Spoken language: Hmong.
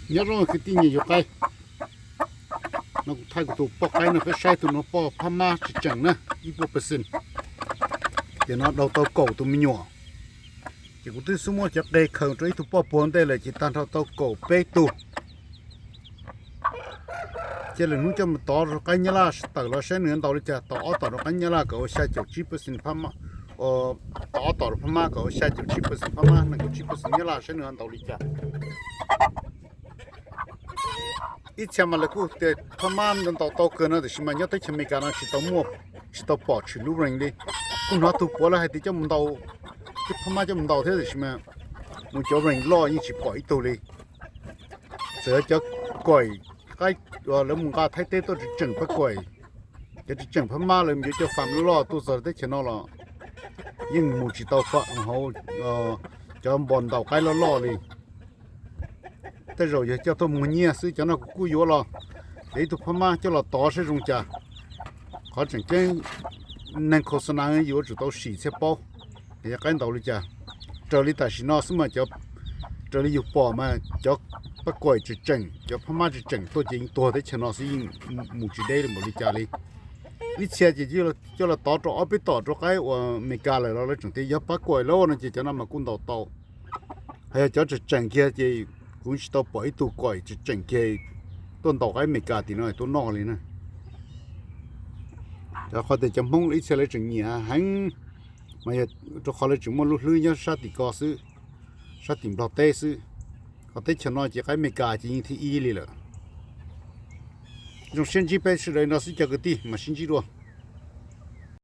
Nyob zoo kwv tij nyiam yuav qaib. No kuv thaij kuv tus poj qaib no peb saib tus no poj phab mab tsis tseem na, ib puas percent. Ces no daug tau kaum tus me nyuam. Ces kuv twb xub muab cov qe khaws rau ib tug poj puag ntej lawm ces tag nrho tau kaum peb tug. Cia lwm hnub coj mus tov rau qaib nyab laj tawm los saib nws ntaus li cas, tov ob tom rau qaib nyab laj kom ua xya caum tsib percent phab mab, tov ob tom rau phab mab kom ua xya caum tsib percent phab mab, nees nkaum tsib percent nyab laj saib nws ntaus li cas. Ib txhia mas lawv kuj tias phab mab ntaus tau kawg no tiam sis mas nyob teb chaws Amelikas no tsis tau muaj, tsis tau pom tshwm lub range li. Kuj hnov tug puav lawv hais tias coj mus ntaus, coj phab mab coj mus ntaus thiab tiam sis mas mus cov range loj yeej tsis pom ib tug li. Txawm cov koim qaib, lawv mus nqa Thaib teb tuaj tseem tseem pab koim, cov tseem tseem phab mab lawv yuav cov fam loj loj tuaj txog teb chaws no los yeej mus tsis tau hauv cov npos ntaus qaib loj loj li. Tej zaum yog coj tuaj muag nyiaj xwb, cov no kuv kuj yuav los, yog ib tug phab mab coj los tov saib zoo cas. Qhov tseem ceeb neeg khos xas nas yuav tsum tau sim thiaj paub yog qaib ntaus li cas. Raws li tam sim no xwb mas cov, raws li yus pom mas cov pab koim tseem tseem, cov phab mab tseem tseem tuaj ces yeej tuag teb chaws no xwb, yeej mus tsis deb li npaum li cas li. Ib txhia ces coj los tov rau ob peb tom rau qaib uas Amelikas lawm los lawv tseem tias yog pab koim lawm no ces cov no mas kuj ntaus tau. Hos yog cov tseem tseem kiag ces kuv tsis tau pom ib tug koim tseem tseem kiag tuaj ntaus qaib Amelikas tim no tuaj noj li na. Rau qhov tias cov Hmoob ib txhia lawv tseem nyiam heev, mas yog rau qhov lawv tseem muaj lub hlwb nyob sab tim ko xwb, sab tim Nplog teb xwb. Hos teb chaws no ces qaib Amelikas ces yeej thib ib li lawm. Zoo siab ntsib peb sawv daws no xwb cov kwv tij, mam sib ntsib dua.